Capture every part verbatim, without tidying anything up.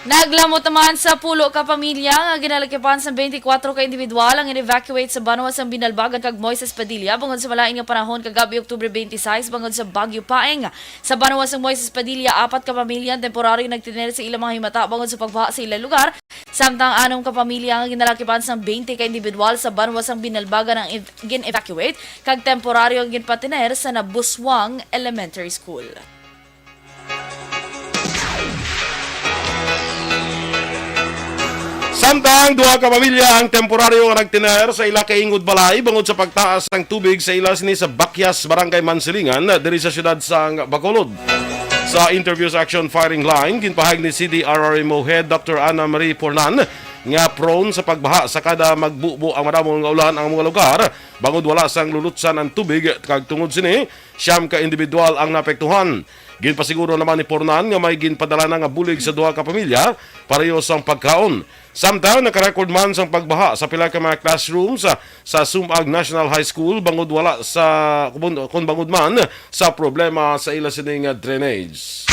Naglamot naman sa pulo ka pamilya nga ginalakipan sa twenty-four ka individual ang in-evacuate sa banwa sang Binalbagan kag Moises Padilla bangod sa malain nga panahon kagab-i, Oktubre twenty-six, bangod sa Bagyo Paeng. Sa banwa sang Moises Padilla, apat ka pamilya ang temporaryo nagtiner sa ilang mga himata bangod sa pagbaha sa ilang lugar, samtang anom ka pamilya ang ginalakipan sang twenty ka individual sa banwa sang Binalbagan ang ev-, gin-evacuate kag temporaryo ang ginpatiner sa Nabuswang Elementary School. Samtang duha ka pamilya ang temporaryo nga nagtiner sa ila kaingod balay bangod sa pagtaas sang tubig sa ila sini sa Bakyas, Barangay Mansilingan, diri sa siyudad sang Bacolod. Sa interview sa Action Firing Line, ginpahayag ni C D R R M O Head Doctor Ana Marie Pornan nga prone sa pagbaha sa kada magbubo ang madamo nga ulan ang mga lugar, bangod wala sang lulutsan ang tubig, kag tungod sini, siyam ka individual ang naapektuhan. Ginpasiguro naman ni Pornan nga may ginpadala na nga bulig sa duha ka pamilya pareho sang pagkaon. Samtang nakarecord man sang pagbaha sa pila ka mga classroom sa, sa Sumag National High School bangod wala sa, kun, kun bangod man sa problema sa ila sining drainage.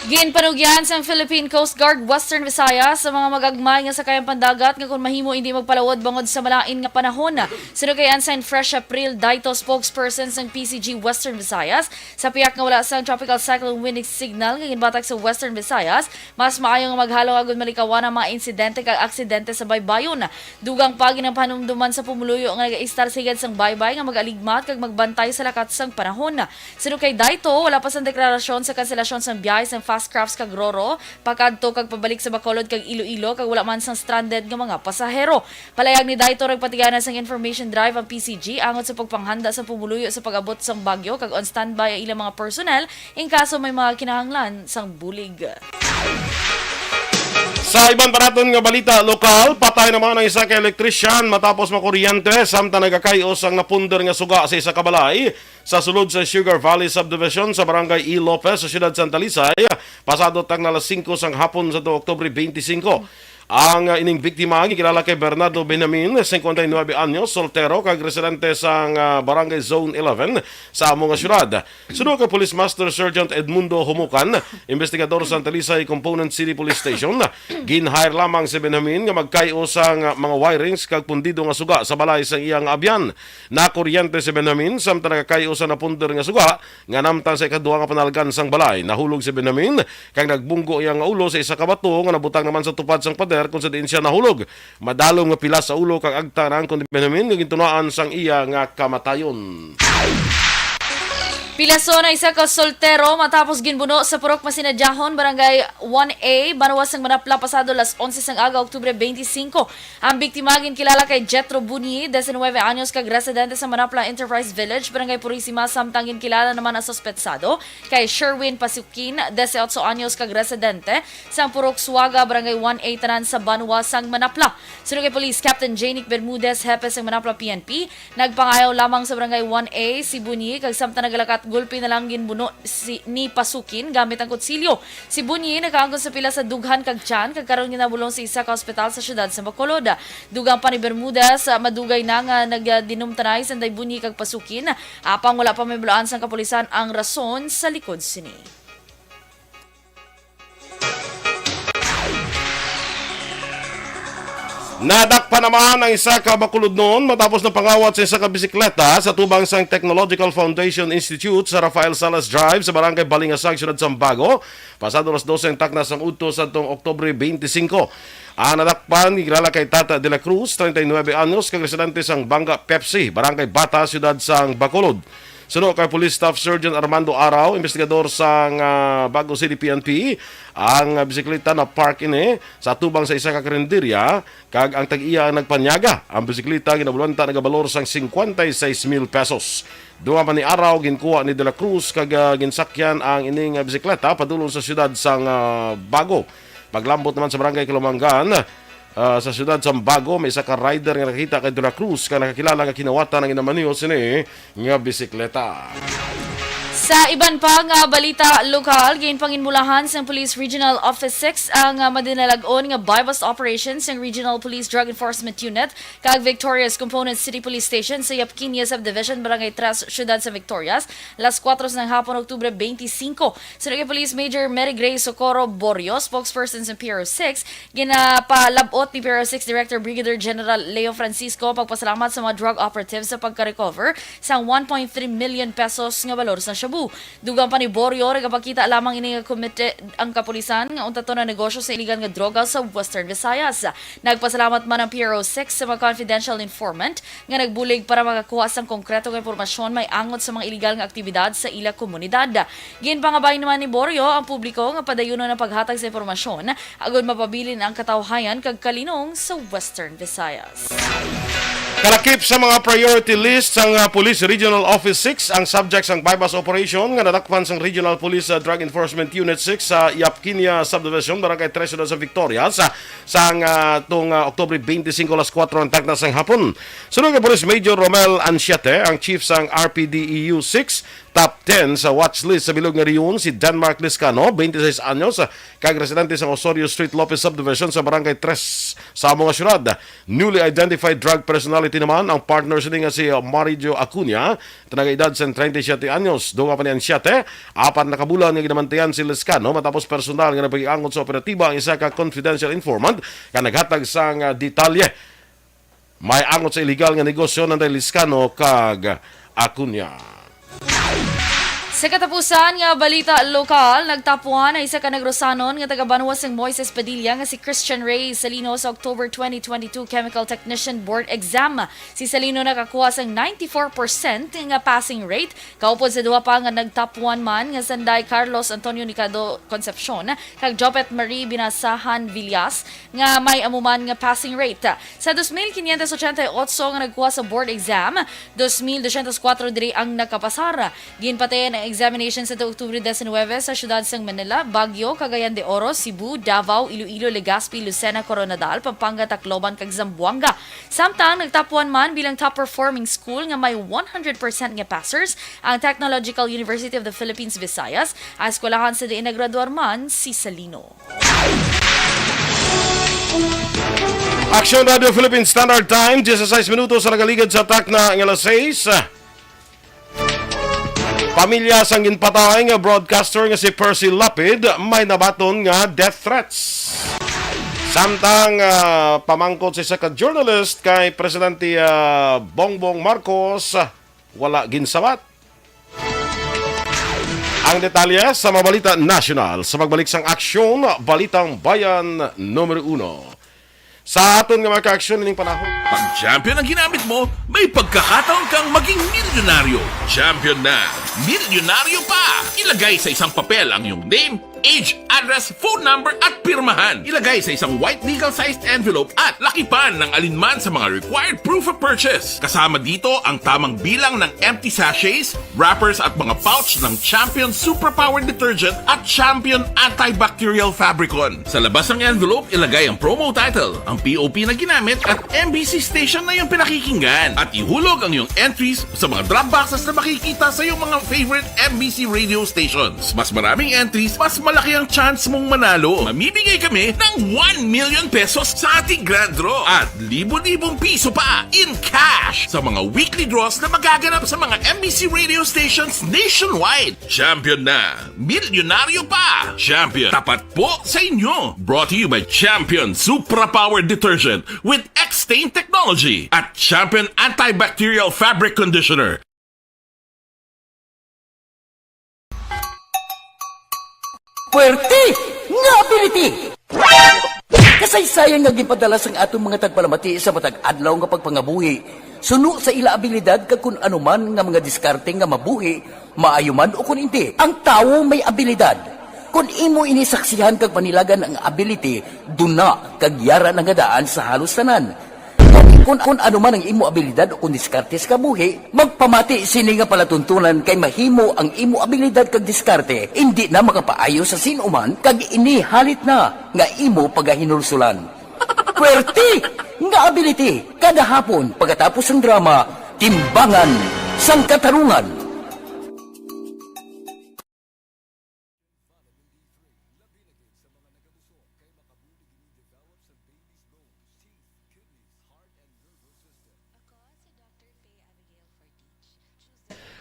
Ginpanugyan sang Philippine Coast Guard Western Visayas sa mga magagmay nga sakayang pandagat nga kon mahimo indi magpalawod bangod sa malain nga panahon. Suno kay Ensign Fresh April Daito, spokesperson sang P C G Western Visayas, sa pihak nga wala sang tropical cyclone wind signal nga ginbatak sa Western Visayas, mas maayo nga maghalo agud malikawan ang mga insidente kag aksidente sa baybayon. Dugang pa, ginapahanumduman sa pumuluyo nga nagaistar sa higad sang baybay nga mag-aligmat kag magbantay sa lakat sang panahon. Suno kay Daito, wala pa sang deklarasyon sa kanselasyon sang biyahe sang Fast Crafts kag Roro pakadto kag pabalik sa Bacolod kag Iloilo, kag wala man sang stranded nga mga pasahero. Palayag ni Daito, nagpatigana sang information drive ang P C G angot sa pagpanghanda sa pumuluyo sa pag-abot sang bagyo, kag on standby ang ilang mga personnel in kaso may mga kinahanglan sang bulig. Sa iban pa naton nga balita lokal, patay naman ang isa ka electrician matapos makuryente samtang nagakay-os ang napunder nga suga sa isa ka balay sa sulod sa Sugar Valley Subdivision sa Barangay E. Lopez sa siyudad sa Talisay, pasado tagna alas singko sang hapon sa Oktubre twenty-five. Ang, ah, ining biktima gikilala kay Bernardo Benjamin, singkwenta y nuebe anyos, soltero kag residente sang, ah, Barangay Zone eleven sa amo nga syudad. Suno kay Police Master Sergeant Edmundo Humukan, investigador sa Talisay Component City Police Station, gin-hire lamang si Benjamin nga magkay-o sang mga wirings kag pundido nga suga sa balay sang iya nga abyan. Nakuryente si Benjamin samtang nagakay-o sa napunder nga suga nga namtan sa ikaduha nga panalgan sang balay. Nahulog si Benjamin kag nagbunggo iya nga ulo sa isa ka bato nga nabutang naman sa tupad sang pader, kung sa diin sia nahulog. Madalom nga pilas sa ulo kag agta naangkon ni Benjamin nga gintunaan sang iya nga kamatayon. Pilason ang isa ka soltero matapos ginbuno sa Purok Masinadyahon, Barangay one A, banwa sang Manapla, pasado las onse sang aga, Oktubre twenty-five. Ang biktima ginkilala kay Jetro Bunyi, diecinuebe anyos, kag residente sa Manapla Enterprise Village, Barangay Purisima, samtang ginkilala naman ang suspetsado kay Sherwin Pasukin, dieciocho anyos, kag residente sang Purok Suaga, Barangay one A, tanan sa banwa sang Manapla. Suno kay Police Captain Janic Bermudez, hepe sang Manapla P N P, nagpangayaw lamang sa Barangay one A si Bunyi, kag samtang nagalakat, gulpi na lang ginbuno si, ni Pasukin gamit ang kutsilyo. Si Bunyi nakaangkon sa pila sa dughan kag tiyan, kag karon ginabulong sa isa ka ospital sa siyudad sa Bacolod. Dugang pa ni Bermudez, ah, madugay na nga nagdinumtanay sanday Bunyi kag Pasukin, apang wala pa mahibaluan sang kapulisan ang rason sa likod sini. Nadakpan naman ang isa ka Bacolodnon matapos na pangawat sa isa ka bisikleta sa tubang sang Technological Foundation Institute sa Rafael Salas Drive sa Barangay Balingasag, Siyudad Sambago, pasado alas dose ang takna sang udto sa tong Oktubre twenty-five. Ang nadakpan gikilala kay Tata de la Cruz, treinta y nueve anyos, kag residente sang Banga Pepsi, Barangay Bata, Siyudad sang Bacolod. Suno kay Police Staff Sergeant Armando Araw, investigador sang, ah, Bago City P N P, ang, ah, bisikleta na park ini sa tubang sa isa ka karinderya, kag ang tag-iya ang nagpanyaga. Ang bisikleta ginabaluan ta nagabalor sang cincuenta y seis mil pesos. Dugang pa ni Araw, ginkuha ni De La Cruz kag, ah, ginsakyan ang ining, ah, bisikleta padulong sa siyudad sang, ah, Bago. Paglambot naman sa Barangay Kalumangan, ah, sa siyudad sang Bago, may isa ka rider nga nakakita kay De La Cruz kag nakakilala nga kinawatan ang ginamaneho sini nga bisikleta. Sa iban pa nga balita lokal, ginpanginmulahan sang Police Regional Office six ang, ah, madinalag-on nga buy-bust operation sang Regional Police Drug Enforcement Unit kag Victorias Component City Police Station sa Yapquiña Subdivision, Barangay Tres, Siyudad sa Victorias, alas kuwatro sang hapon, Oktubre twenty-five. Suno kay Police Major Mary Grace Socorro Borio, spokesperson sa P R O six, ginapalab-ot ni P R O six Director Brigadier General Leo Francisco ang pagpasalamat sa mga drug operatives sa pagka-recover sang one point three million pesos nga balor sa shabu. Dugang pa ni Borio, nagapakita lamang ini nga committed ang kapulisan nga untat to nanegosyo sa iligal nga droga sa Western Visayas. Nagpasalamat man ang P R O six sa mga confidential informant nga nagbulig para makakuha sang konkreto nga impormasyon may angot sa mga iligal nga aktibidad sa ila komunidad. Ginpangabay naman ni Borio ang publiko nga padayunon ang paghatag sa impormasyon agud mapabilin ang katawhayan kag kalinong sa Western Visayas. Kalakip sa mga priority list sang, ah, Police Regional Office six ang subject sang buy-bust operation nga nadakpan sang Regional Police, ah, Drug Enforcement Unit six sa Yapquiña Subdivision, Barangay Tres, Siyudad sa Victorias, sang, ah, tong, ah, Oktubre twenty-five, alas kuwatro ang takna sang hapon. Suno kay Police Major Romel Anchiete, ang chief sang R P D E U six, top ten sa watch list sa bilog nga rehiyon si Denmark Liscano, twenty-six anyos, kag residente sa Osorio Street, Lopez Subdivision sa Barangay Tres sa amo nga siyudad. Newly identified drug personality naman ang partner sini nga si Marijo Acuña, nga nagaedad sang treinta y siete anyos. Dugang pa ni Anchiete, apat na ka bulan nga ginabantayan si Liscano matapos personal nga nagpakiangot sa operatiba ang isa ka confidential informant nga naghatag sang, ah, detalye may angot sa iligal nga negosyo ni Liscano kag Acuña. Sa katapusan nga balita lokal, nagtapuan ang isa ka Negrosanon nga taga-banwa sang Moises Padilla nga si Christian Ray Salino sa October twenty twenty-two Chemical Technician Board Exam. Si Salino nakakuha sang ninety-four percent nga passing rate, kaupod sa duha pa nga nagtapuan man nga sanday, Carlos Antonio Nicado Concepcion kag Jopet Marie Binasahan Villas, nga may amo man nga passing rate. Sa dos mil quinientos ochenta y ocho nga nagkuha sa board exam, dos mil doscientos cuatro diri ang nakapasar. Ginpatian ang examination sa Oktubre diecinuebe sa siyudad sang Manila, Baguio, Cagayan de Oro, Cebu, Davao, Iloilo, Legazpi, Lucena, Koronadal, Pampanga, Tacloban, kag Zamboanga. Samtang nagtapuan man bilang top performing school nga may one hundred percent nga passers ang Technological University of the Philippines Visayas, ang eskwelahan sa diin naggraduar man si Salino. Aksyon Radio Philippine Standard Time, diyesisais minutos sa nagaligad sa takna nga alas sais. Pamilya sang ginpatay nga broadcaster nga si Percy Lapid may nabaton nga death threats. Samtang, ah, pamangkot sa isa ka journalist kay Presidente, ah, Bongbong Marcos, wala ginsabat. Ang detalye sa mga balita nasyonal sa pagbalik sang Aksyon, Balitang Bayan numero uno. Sa aton nga mga kaaksyon ining panahon. Pag champion ang ginamit mo, may pagkakataon kang maging milyonaryo. Champion na, milyonaryo pa! Ilagay sa isang papel ang iyong name, age, address, phone number, at pirmahan. Ilagay sa isang white legal-sized envelope at lakipan ng alinman sa mga required proof of purchase. Kasama dito ang tamang bilang ng empty sachets, wrappers at mga pouch ng Champion Superpower Detergent at Champion Antibacterial Fabricon. Sa labas ng envelope, ilagay ang promo title, ang P O P na ginamit at M B C station na iyong pinakikinggan. At ihulog ang iyong entries sa mga drop boxes na makikita sa iyong mga favorite M B C radio stations. Mas maraming entries, mas malaki ang chance mong manalo. Mamimigay kami ng one million pesos sa ating grand draw at libo-libong piso pa in cash sa mga weekly draws na magaganap sa mga M B C radio stations nationwide. Champion na! Milyonaryo pa! Champion, tapat po sa inyo! Brought to you by Champion Supra Power Detergent with X-Stain Technology at Champion Antibacterial Fabric Conditioner. Puwerte nga ability! Kasaysayan nga ginpadala sang aton mga tagpalamati sa matag adlaw nga pagpangabuhi, suno sa ila abilidad kag kun ano man nga mga diskarte nga mabuhi, maayo man o kun indi. Ang tawo may abilidad. Kun imo ini saksihan kag panilagan ang ability, duna kag yara na nga daan sa halos tanan. Kun, kun ano man ang imo abilidad o kun diskarte sa kabuhi, magpamati sini nga palatuntunan kay mahimo ang imo abilidad kag diskarte indi na makapaayo sa sin-o man kag ini halit na nga imo pagahinulsulan. Puwerte nga ability kada hapon pagkatapos sang drama, Timbangan sang Katarungan.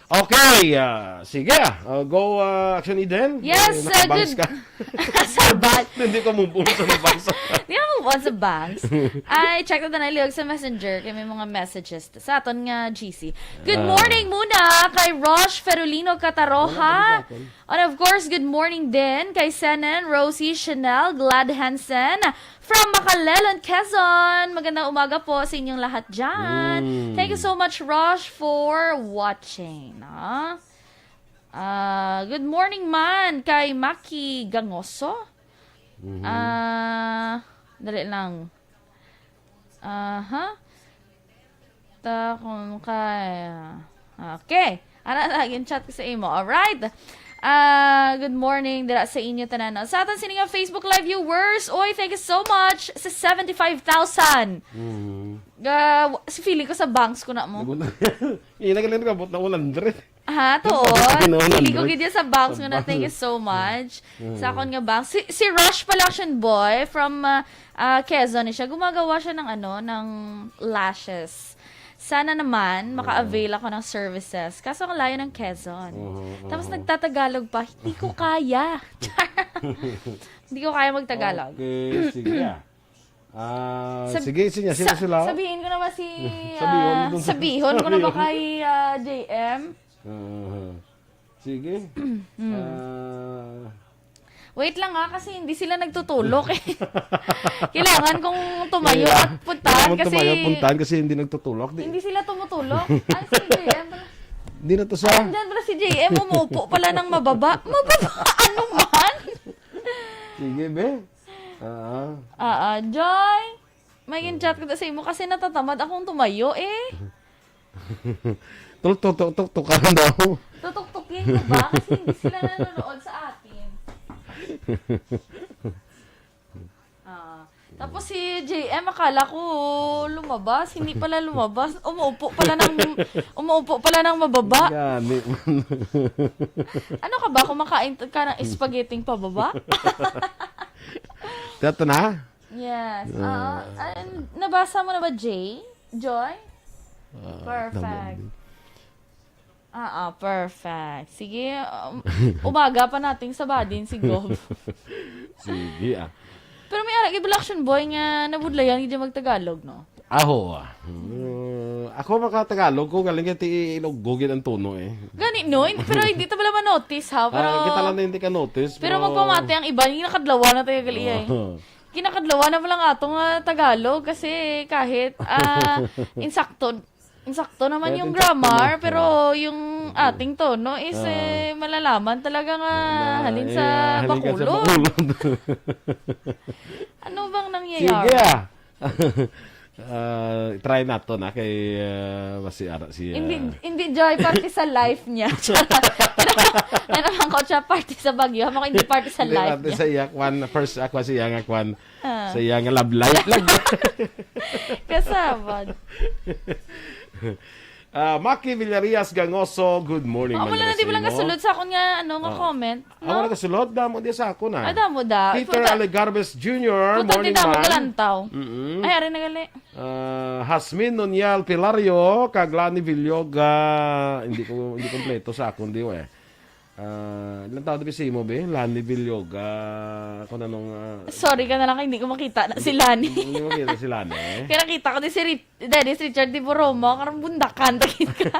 Okay, ah, sige, ah. Ah, go, ah, Action Eden. Yes, Eh, ah, nakabangs good. ka. Sa bad. Hindi ko move on sa bangs. Di ako move on sa bangs. I check na tayo liwag sa messenger kay may mga messages sa aton nga G C. Good Ah. morning muna kay Rosh Ferulino Kataroha. Wala pa sa akin. And of course, good morning din kay Senen, Rosie, Chanel, Glad Hansen, from Macalelon, Quezon. Magandang umaga po sa inyong lahat dyan. Mm. Thank you so much, Rosh, for watching. No? Ah, good morning man kay Maki Gangoso. Mhm. Ah, dali lang. Aha. Ta kung kaya. Okay. Ana na, gin-chat ko sa imo. Alright. Ah, good morning dira sa inyo tanan, no? Sa aton sini nga Facebook Live viewers, oy, thank you so much sa seventy-five thousand. Mhm. Ga, si feeling ko sa banks ko na mo. Naguna-, Ina, galing ka, abot na one hundred. Ha, to? Abot na one hundred. Feeling ko gid sa banks Sa ko na. Thank you banks. so much. Mm. Sa akon nga banks. Si, si Rush pala, action boy, from, ah, ah, Quezon ni siya. Gumagawa siya ng ano, ng lashes. Sana naman, Oo. maka-avail ako ng services. Kaso ang layo ng Quezon. Oo, Tapos oo. nagtatagalog pa, hindi ko kaya. Hindi ko kaya magtagalog. Okay, sige, ah. Ah, Sab-, sige, sige, sige sa-, sila. sabihin ko na ba si, Sabihon ah, mo dun sa sabihon ko na ba sabihon. kay, ah, J M? Ah, sige. Mm. Ah. Wait lang, ah, kasi hindi sila nagtutulok, eh. Kailangan kong tumayo Kailangan, at puntahan kailangan mo kasi tumayo at puntahan kasi hindi nagtutulok. Di Hindi sila tumutulok. Ay, si J M pala. Hindi na to siya. Ay, andyan pala si J M, umuupo pala ng mababa. Mababa? Ano man? Sige, be. Ah. Ah, ah, Joy, may gin-chat ko sa imo kasi natatamad akong tumayo, eh. Tuk, tuk, tuk, tuk, tuk, ano daw? Tutuktukin ko ba? Kasi hindi sila nanonood sa atin. Ah, tapos si J M, akala ko lumabas. Hindi pala lumabas. Umuupo pala ng, umuupo pala ng mababa. Gani. Ano ka ba? Kumakain ka ng spaghetti pababa? Dato na? Yes. Ah. Ah, ay, nabasa mo na ba, Jay? Joy? Ah, Perfect. tama din. Ah, ah, perfect. Sige, um, umaga pa nating sabadin si Gob. Sige, ah. Pero may ara gid bala, action boy, nga nabudlayan gid magtagalog, no? Aho, ah. Mm, ako maka-Tagalog ko, galing kay ti Ilonggo gid ang tono, eh. Gani, no? Hindi, pero hindi ta bala ma-notice, ha? Pero Ah, kita lang na hindi ka notice, pero pero magpamati ang iba, yung nakadlawa na tayo gali, eh. Oo. Kinakadlawa na lang atong, ah, Tagalog kasi kahit, ah, insakto, insakto naman Kahit yung insakto grammar, na. pero Oo. yung Mm. ating tono is, Oo. eh, malalaman talaga nga Na, halin eh, sa halin ka sa Bacolod. Bacolod. Ano bang nangyayari? Sige, ah. Ah, try nato na kay, ah, masi ara siya. Hindi, hindi, Joy, parte sa life niya. Ano man ko siya, parte sa bagyo. Ako hindi parte sa Hindi, life parte niya. sa iya, kwan, first, ako siya nga, kwan, Ah. sa iya nga love life lang. Kasabad. Ah, Maki Villarias Gangoso, good morning, Oh, man wala na, dira di sa ba lang imo. kasulod sa akon nga, ano, nga Ah. comment, Ah, no? wala kasulod, damo di sa ako na. Ah, damo da. Peter Puta-, Alegarbes Junior, puta, di morning, damo man. kalantaw. Mm-mm. Ay, ari na gali. Ah, Hasmin Noniel Pilario, kag Lani Villoga. Hindi ko, hindi kompleto sa akon, di, eh. Ah, ilang taon na ba si imo, be? Lani Villoga. Kung anong, ah, Sorry ka na lang, hindi ko makita na si Lani. Hindi mo makita si Lani, eh? Kaya nakita ko din si Rit-, Dennis Richard de Boromo, karong bundakan, takit ka.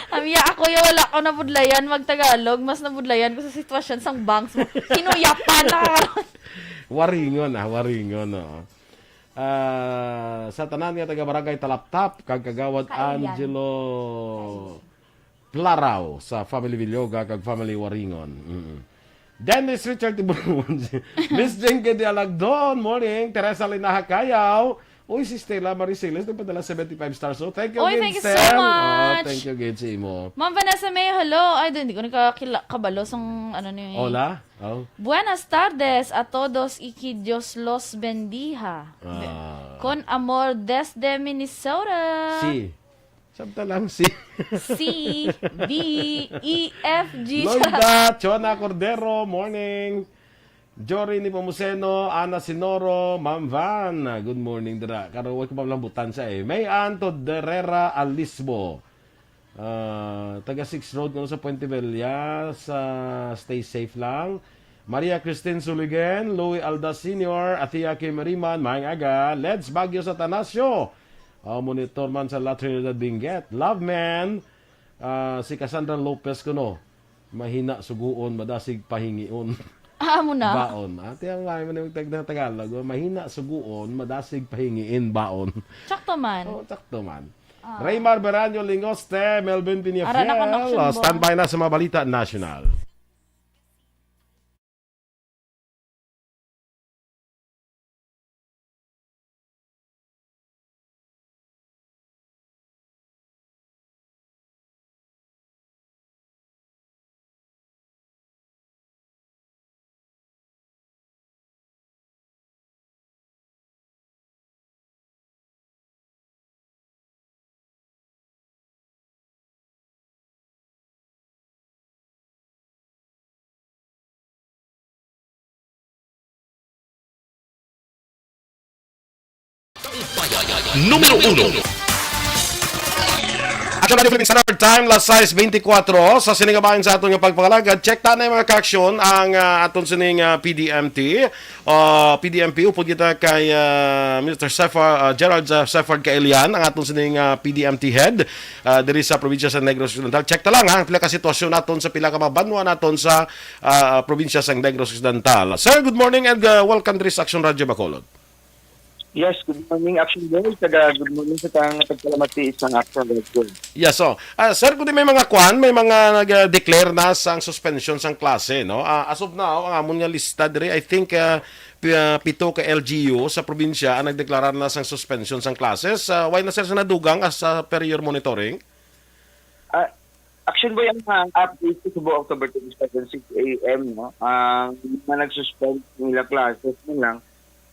Amiya, ako yung wala ko nabudlayan mag-Tagalog, mas nabudlayan ko sa sitwasyon sang bangs mo. Kinuyapan na ka karon. Waringon, ah, waringon, no. Ah, sa tanan nga taga Barangay Talaptap, kag Kagawad Kailian. Angelo Plaraw sa Family Villoga kag Family Waringon. Mm. Dennis Richard Tiburon. Miss Jengke de Alagdon, morning. Teresa Linaha Kayaw. Uy, si Stella Marie Siles, nagpadala seventy-five stars. So, thank you Uy, again, thank you so Sel. Ah, much. thank you again sa imo. Ma'am Vanessa May, hello. Ay, di, hindi ko nakakila-, kabalo sang ano ni Hola. Oh. Buenas tardes a todos y que Dios los bendiga. Ah. Con amor desde Minnesota. Si. Sabta lang si. C, D, E, F, G. Loida, Chona Cordero, morning. Jory Nepomuceno, Ana Sinoro, Ma'am Van, good morning dira. Karon, wa ko pa lang butan sa, eh. May Anto Derrera Alisbo. Ah, taga Six Road, ano, sa Puente Vella, sa stay safe lang. Maria Christine Suligen, Louis Alda Senior, Athea Kim Riman, maayong aga. Leds Baguio Satanacio. Ah, monitor man sa La Trinidad Benguet. Love man. Ah, si Cassandra Lopez kuno. Mahina suguon, madasig pahingion. Ah, amo na. Baon. Ate, ang lain man yung tag-, na Tagalog, oh. Mahina suguon, madasig pahingiin baon. Sakto man. Oh, sakto man. Ah. Raymar Beraño Lingoste, Melvin Ara na kon Peñafiel, action oh, bomb. Standby na sa mga balita national. Numero uno. Action Radio Philippines Standard Time, las sais beintikwatro. Sa sining kabahin sa aton nga pagpangalagad, check ta na yung mga kaaksyon ang, ah, aton sining, ah, P D M T. Ah, P D M P, upod kita kay, ah, Mister Sefar, ah, Gerald, ah, Sefard Kaelian, ang aton sining, ah, P D M T head, ah, diri sa probinsya sa Negros Occidental. Check ta lang, ha, ang pila ka sitwasyon naton sa pila ka mga banwa naton sa, ah, probinsya sa Negros Occidental. Sir, good morning and, ah, welcome diri sa Action Radio Bacolod. Yes, good morning, Action Boy. Taga, good morning sa tang-, tagpalamati sa Action Radio. Yes, so, ah, sir, kung di may mga kwan, may mga nag-declare na sang suspension sang klase, no? Ah, as of now, ang amon nga lista diri, I think, ah, pi-, ah, pito ka L G U sa probinsya ang nagdeklarar na sang suspension sang classes. Ah, wala na, sir, sa nadugang as, ah, per your monitoring? Ah, Action Boy, ang, ang update ko sa buong October twenty-seven, six A M, no? Ang mga nag-suspend ng ilang classes na lang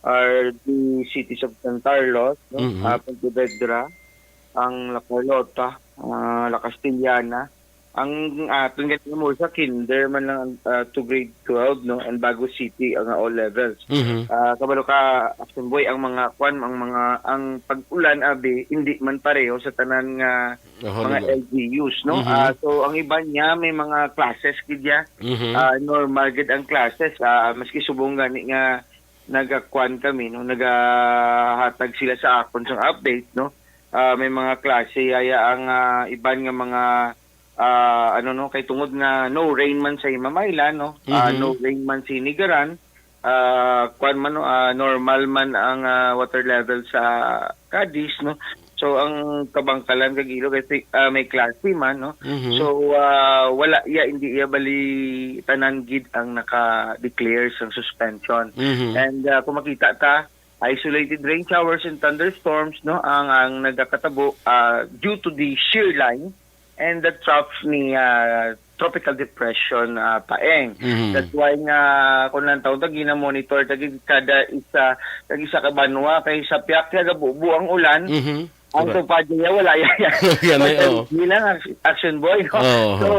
are the cities of San Carlos, no? Mhm. Ah, Pontevedra, ang La Carlota, ah, La Castellana. Ang, ah, aton gani mo sa kinder man lang, ah, to grade twelve, no? And Bago City, ang all levels. Mhm. Ah, kabalo ka, Action Boy, ang mga kwan, ang mga, ang pag-ulan, abi, hindi man pareho sa tanan nga Aha, mga lugar. L G Us, no? Mhm. Ah, so, ang iban niya, may mga classes gid ya. Mhm. Ah, normal gid ang classes. Ah, maski subong gani nga nagakuan kami, no? Nagahatag sila sa akon sang update, no? Ah, may mga klase, yaya ang, ah, iban nga mga, ah, ano, no? Kay tungod nga no rain man sa Himamaylan, no? Ah, Mhm. No rain man sa Hinigaran, ah, kwan man, no, ah, normal man ang, ah, water level sa Cadiz, no? So, ang Kabangkalan kag Iloilo, kasi, ah, may klase man, no? Mhm. So, ah, wala iya, hindi iya bali tanan gid ang naka-declare sang suspension. Mhm. And, ah, kung makita ta, isolated rain showers and thunderstorms, no, ang, ang nagakatabo, ah, due to the shear line and the trough ni, ah, Tropical Depression, ah, Paeng. Mhm. That's why nga, kung lang taon, ta gina-monitor, ta gid kada isa, tag isa ka banwa, kay sa Piak, kaya gabubo ang ulan, Mhm. ang Correct. Tupad niya, wala yan. Yan eh, Total oo. Bilang action, action boy, no? Oo. So,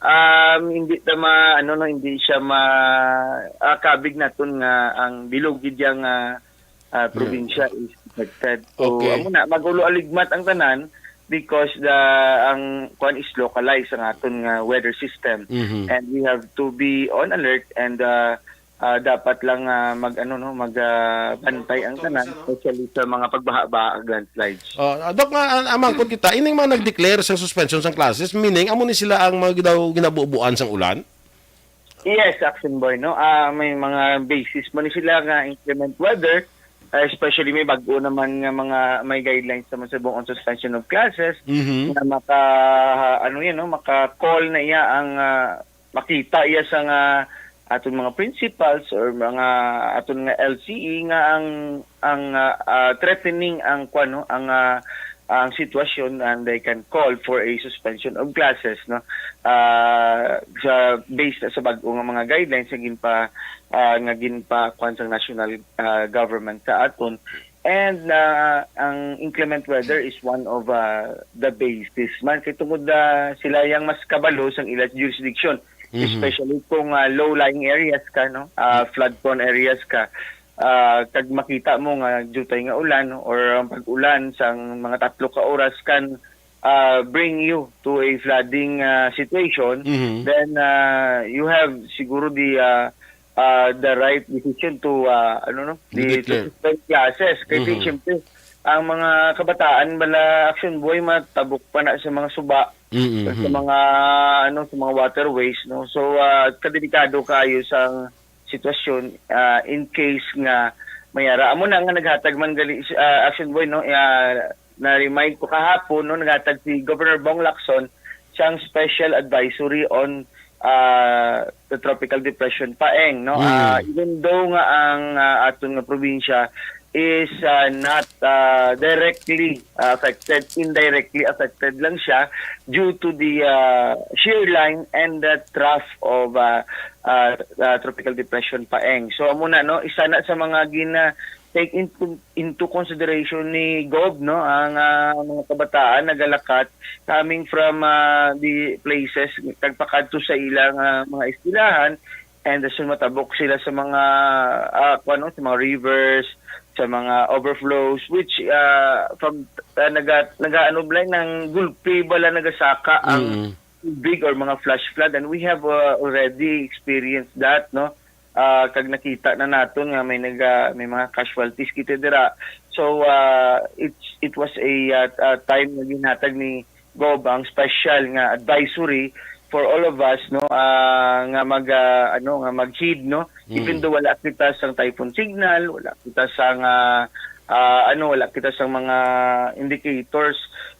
um, hindi ta ma-, ano, no, hindi siya ma-, ah, kabig naton nga ang bilog gid yang, ah, ah, Yeah. Probinsya is affected. So, Okay. amo na, mag-ulo aligmat ang tanan because the, ang kwan is localized ang aton nga weather system. Mhm. And we have to be on alert and, ah, ah, dapat lang, ah, mag, ano, no, mag, ah, bantay ang tanan, especially sa mga pagbaha-baha, landslides. Oh, ah, Doc, nga, ang, ang mangkot kita, ining mga nag-declare sang suspension sang classes, meaning, amo ni sila ang mga daw ginabubuan sang ulan? Yes, Action Boy, no? Ah, may mga basis mo ni sila nga inclement weather, ah, especially may bag-o naman nga mga, may guidelines naman sa buong suspension of classes Mhm. na maka, ano yan, no? Maka-call na iya ang, ah, makita iya sa nga aton mga principals or mga aton nga L C E nga ang, ang, ah, ah, threatening ang, kwan, no? Ang, ah, ang sitwasyon, and they can call for a suspension of classes, no? Ah, sa, based sa bag-o nga mga guidelines nga ginpa-, ah, nga ginpa-, kwan sang national, ah, government sa aton. And, ah, ang inclement weather is one of, ah, the basis man. Kay tungod, ah, sila yang mas kabalo sang ila jurisdiction, Mhm. especially kung, ah, low-lying areas ka, no? Ah, Mhm. Flood-prone areas ka. Ah, kag makita mo nga jutay nga ulan, no? Or ang pag-ulan sang mga tatlo ka oras kan, uh, bring you to a flooding uh, situation, Mhm. then uh, you have siguro the uh, uh, the right decision to uh, ano no, the to Declare. suspend classes. Kay Mhm. siyempre, ang mga kabataan bala, Action Boy, matabok pa na sa mga suba, Mhm. sa mga ano, sa mga waterways, no. So uh, kadelikado kaayo sang sitwasyon uh, in case nga mayara. Amo na nga naghatag man gali uh, Action Boy, no. Uh, na-remind ko kahapon, no, naghatag si Governor Bong Lacson sang special advisory on uh, the tropical depression Paeng, no. Uh, Mm. even though nga ang uh, aton nga probinsya is uh, not uh, directly uh, affected, indirectly affected lang siya due to the uh, shear line and the trough of uh, uh, uh, tropical depression Paeng. So amo na, no, isa na sa mga gina take into into consideration ni Gov, no, ang uh, mga kabataan nagalakat coming from uh, the places tagpakadto sa ilang uh, mga eskwelahan, and as matabok sila sa mga uh, kuno, sa mga rivers, sa mga overflows, which uh, from uh, naga nagaano blay ng gulpi bala nagasaka ang Mm. tubig or mga flash flood, and we have uh, already experienced that, no. Uh, kag nakita na naton nga may naga may mga casualties kita dira. So uh, it's it was a uh, uh, time nga ginhatag ni Gov ang special nga advisory for all of us, no, uh, nga mag uh, ano nga mag-heed, no, even Mm. though wala kita sang typhoon signal, wala kita sang uh, uh, ano wala kita sang mga indicators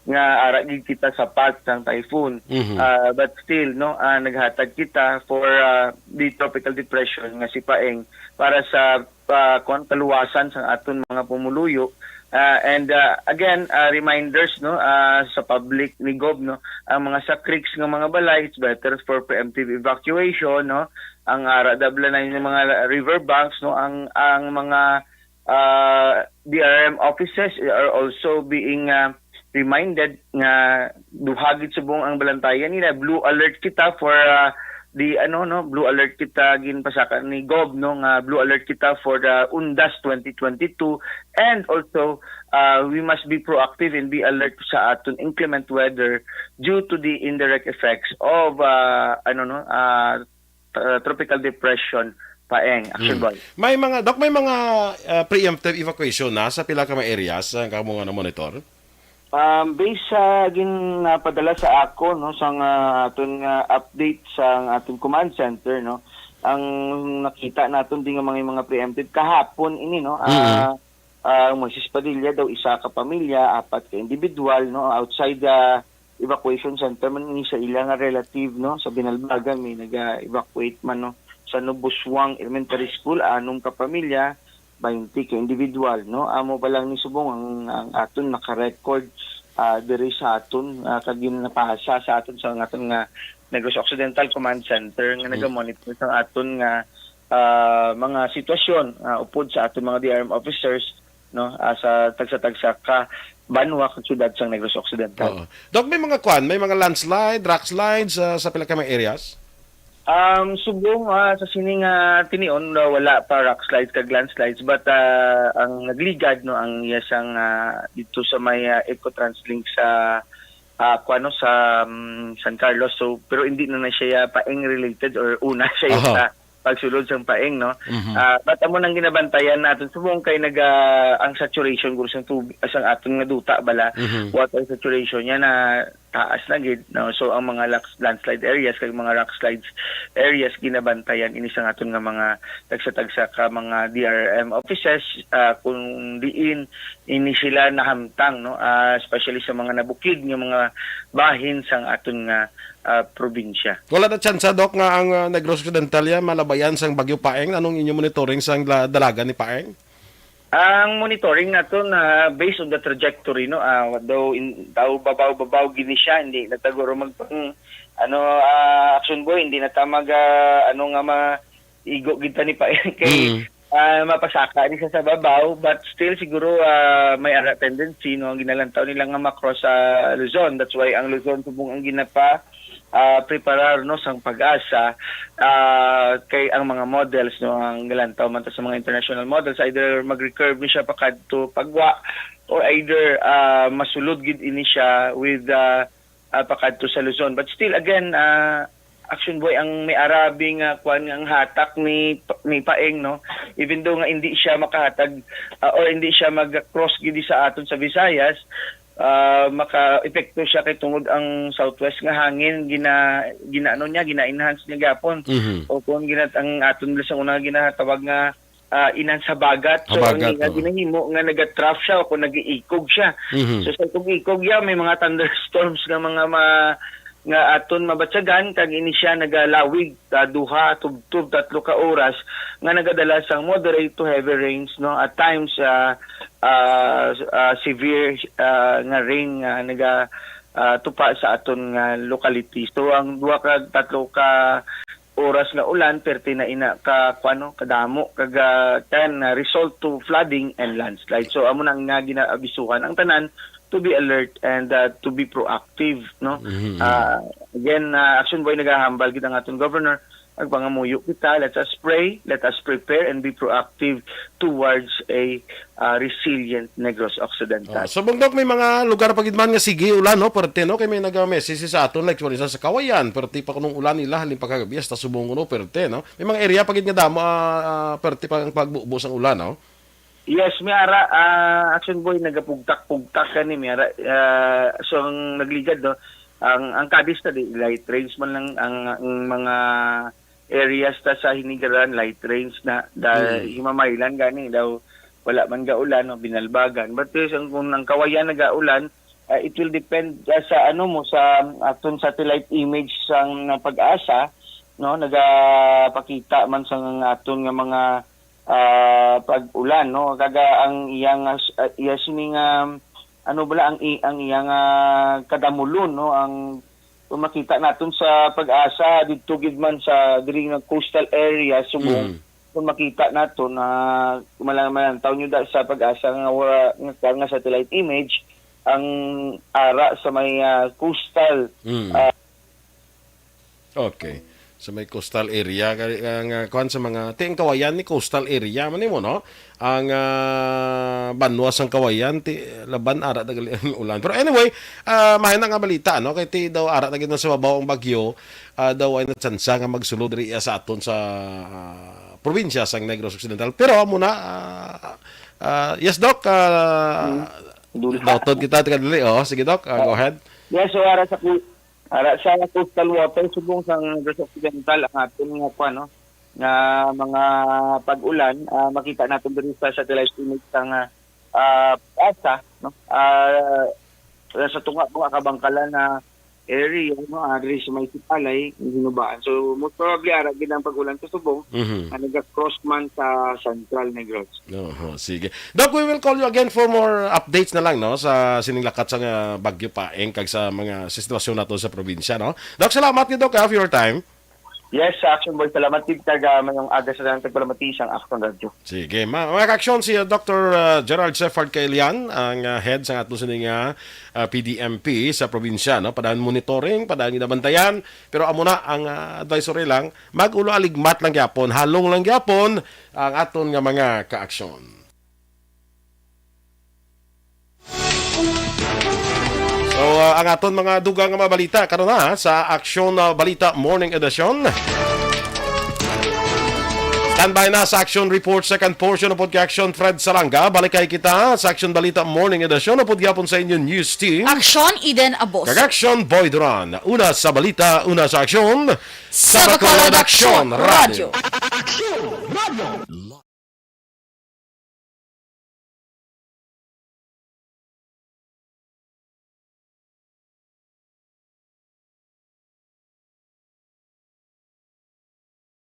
nga ara gid kita sa path sang typhoon. Mhm. Uh, but still, no, uh, naghatag kita for uh, the tropical depression nga si Paeng para sa uh, kuwan, kaluwasan sang aton mga pumuluyo. Uh, and uh, again, uh, reminders, no, uh, sa public ni Gov, no, ang mga sa creeks nga mga balay, it's better for preemptive evacuation, no. Ang ara dabla na yung mga river banks, no, ang ang mga uh, D R M offices are also being uh, reminded nga duha gid subong ang balantayan nila. Blue alert kita for uh, the ano, no, blue alert kita ginpasaka ni Gov, no, nga blue alert kita for the Undas twenty twenty-two, and also uh, we must be proactive and be alert sa aton inclement weather due to the indirect effects of uh, ano no uh, uh, tropical depression Paeng, Action Mm. Boy. May mga, Doc, may mga uh, preemptive evacuation na sa pila ka mga areas ang kamo nga na-monitor? Um, based sa ginapadala sa ako, no, sang uh, aton nga update sa aton command center, no, ang nakita naton di nga mga mga preemptive kahapon ini, no. Mm. Ah, ah, Moises Padilla daw isa ka pamilya, apat ka individual, no, outside the evacuation center man ni sa ila nga relative, no, sa Binalbagan may naga-evacuate man, no, sa Noboswang Elementary School, anom ka pamilya, twenty ka individual, no. Amo pa lang ni subong ang, ang aton naka-record ah, diri sa aton ah, kag ginapahasa sa aton sa aton nga Negros Occidental Command Center nga Mm. naga-monitor sa aton nga ah, mga sitwasyon ah, upod sa aton mga D R M officers, no, ah, sa tagsa-tagsa ka banwa kag syudad sang Negros Occidental. Oo. Doc, may mga kwan, may mga landslide, rock slides ah, sa pila ka mga areas? Um, subong ah, sa sini nga tinion, ah, wala pa rock slides kag landslides, but ah, ang nagligad, no, ang iya sang ah, dito sa may ah, Ecotrans link sa ah, kuano sa um, San Carlos. So pero hindi na na siya paeng related or una siya Aha. sa pagsulod sang paeng, no. Mhm. Ah, but amo nang ginabantayan naton subong kay naga ang saturation guro sang tubig sang aton nga duta bala, Mhm. water saturation niya na taas na gid, no. So ang mga lax- landslide areas kag mga rock slides areas ginabantayan ini sang aton nga mga tagsa-tagsa ka mga D R M offices, ah, kung diin ini sila nahamtang, no, ah, especially sa mga nabukid nga mga bahin sang aton nga ah, probinsya. Wala na tsansa, Doc, nga ang ah, Negros Occidental ya malabayan sang Bagyo Paeng? Anong inyo monitoring sang la- dalagan ni Paeng? Ang monitoring nato na based on the trajectory, no, ah, daw in, daw babaw-babaw gini siya, hindi na taguro magpang ano ah, action boy, hindi na ta mag ah, ano nga ma igo gid ta ni Paeng kay Mm. ah, mapasaka ni siya sa babaw, but still siguro ah, may ara tendency, no, ang ginalantaw nila nga ma-cross sa Luzon. That's why ang Luzon subong ang ginapa ah, preparar, no, sang PAGASA, ah, kay ang mga models, no, ang galantaw man ta sa mga international models, either mag-recurve ni siya pakadto pagwa, or either, ah, masulod gid ini siya with, ah, ah, pakadto sa Luzon. But still, again, ah, Action Boy, ang may arabi nga kwan nga ang hatak ni, ni Paeng, no, even though nga hindi siya makahatag, ah, or hindi siya mag-cross gid sa aton sa Visayas, ah, maka-epekto siya kay tungod ang southwest nga hangin gina ginaano niya, gina-enhance niya gyapon. Mhm. O kung gina-, ang aton sa una nga ginatawag nga, ah, enhance habagat. So, ang Habagat, nga oo. ginahimo nga nagatrough siya o kung nag-iikog siya. Mhm. So, sa ikog-ikog niya, may mga thunderstorms nga mga ma-, nga aton mabatyagan, kag ini siya nagalawig, ah, duha, tubtob, tatlo ka oras, nga nagadala sang moderate to heavy rains, no? At times, ah, ah, ah, severe, ah, nga rain nga naga, ah, tupa sa aton nga locality. So, ang duha ka, tatlo ka oras nga ulan, perti na ina ka, kuwan, no, kadamo, kag, ah, can, ah, result to flooding and landslide. So, amo na nga ginaabisuhan ang tanan to be alert and, ah, to be proactive, no? Mhm. Ah, again, ah, Action Boy, nagahambal gid ang aton governor, nagpangamuyo kita, let us pray, let us prepare and be proactive towards a, ah, resilient Negros Occidental. Oh, subong, Doc, may mga lugar pa gid man nga sige ulan, no? Perte, no? Kay may naga-message sa aton, like, for instance, sa Kawayan, perte pa kunong ulan nila, halin pa kagabi, hasta subong, no? Perte, no? May mga area pa gid nga damo, ah, ah, perte pa ang pagbubo sang ulan, no? Yes, may ara, ah, Action Boy, nagapugtak-pugtak ka ni, may ara, ah, so ang nagligad, no? Ang, ang Cadiz na di, light rains man lang ang, ang mga areas ta sa Hinigaran, light rains na, da-, Hmm. himamaylan gani daw wala man gaulan, no, binalbagan. But yes, ang, kung ang Kawayan nagaulan, ah, it will depend, ah, sa ano mo, sa aton satellite image sang PAGASA, no, nagapakita man sa nga aton nga mga, ah, pag-ulan, no, kaga ang iyang, ah, iya sini nga, ano bala ang i-, ang iyang, ah, kadamulon, no, ang kung makita naton sa PAGASA didto gid man sa diri nga coastal area, subong, Mm. kung makita naton na malang-, malantaw nyo da sa PAGASA nga wala, nga, nga satellite image, ang ara sa may, ah, coastal, Mm. ah, Okay. Sa may coastal area, kay, ah, nga, kuwan sa mga, ti ang Kawayan ni coastal area man nimo, no? Ang, ah, banwa sang Kawayan, ti laban ara na gali ang ulan. Pero anyway, ah, mahina nga balita, no? Kay ti daw ara na gid na sa babaw ang bagyo, ah, daw ay natsansa nga magsulod diri sa aton sa, ah, probinsya sang Negros Occidental. Pero amo na, ah, ah, yes, Doc, ah, Mm. Duli. Daw, tod kita, tika dali, oh. Sige, Doc, ah, go Oh. ahead. Yes, so ara sa ku-, ara sa coastal water, subong sang Negros Occidental, ang aton nga, kuwan, no, nga mga pag-ulan, ah, makita naton diri sa satellite image sang, ah, ah, PAGASA, no? Ah, sa tunga po, kabangkalan na area, no, ah, diri sa may Sipalay, ang Hinubaan. So, most probably, ara gid ang pag-ulan sa subong, Mhm. nga naga-cross man sa Central Negros. Oho, sige. Doc, we will call you again for more updates na lang, no, sa sining lakat sa nga Bagyo Paeng kag sa mga sitwasyon nato sa probinsya, no? Doc, salamat gid, Doc, ah, for your time. Yes, Action Boy, salamat gid kag, ah, mayong aga sa tanan, tagpalamati sang Action Radio. Sige, ma-, mga ka-aksyon, si, uh, Doctor, uh, Gerald Seffard Kailian, ang, uh, head sa ato sini nga, uh, P D M P sa probinsya, no? Padaan monitoring, padaan ginabantayan, pero amo na ang, uh, advisory lang, mag-ulo aligmat lang gyapon, halong lang gyapon ang aton nga mga ka-aksyon. So, uh, ang aton mga dugang nga mga balita karon na sa Aksyon, uh, Balita Morning Edition. Standby na sa Action Report, second portion upod kay Action Fred Salanga. Balik kay kita sa Action Balita Morning Edition upod gyapon sa inyo news team. Action Eden Abos. Kag Action Boy Duran. Una sa balita, una sa aksyon. Sa Bacolod Action Radio. Action Radio.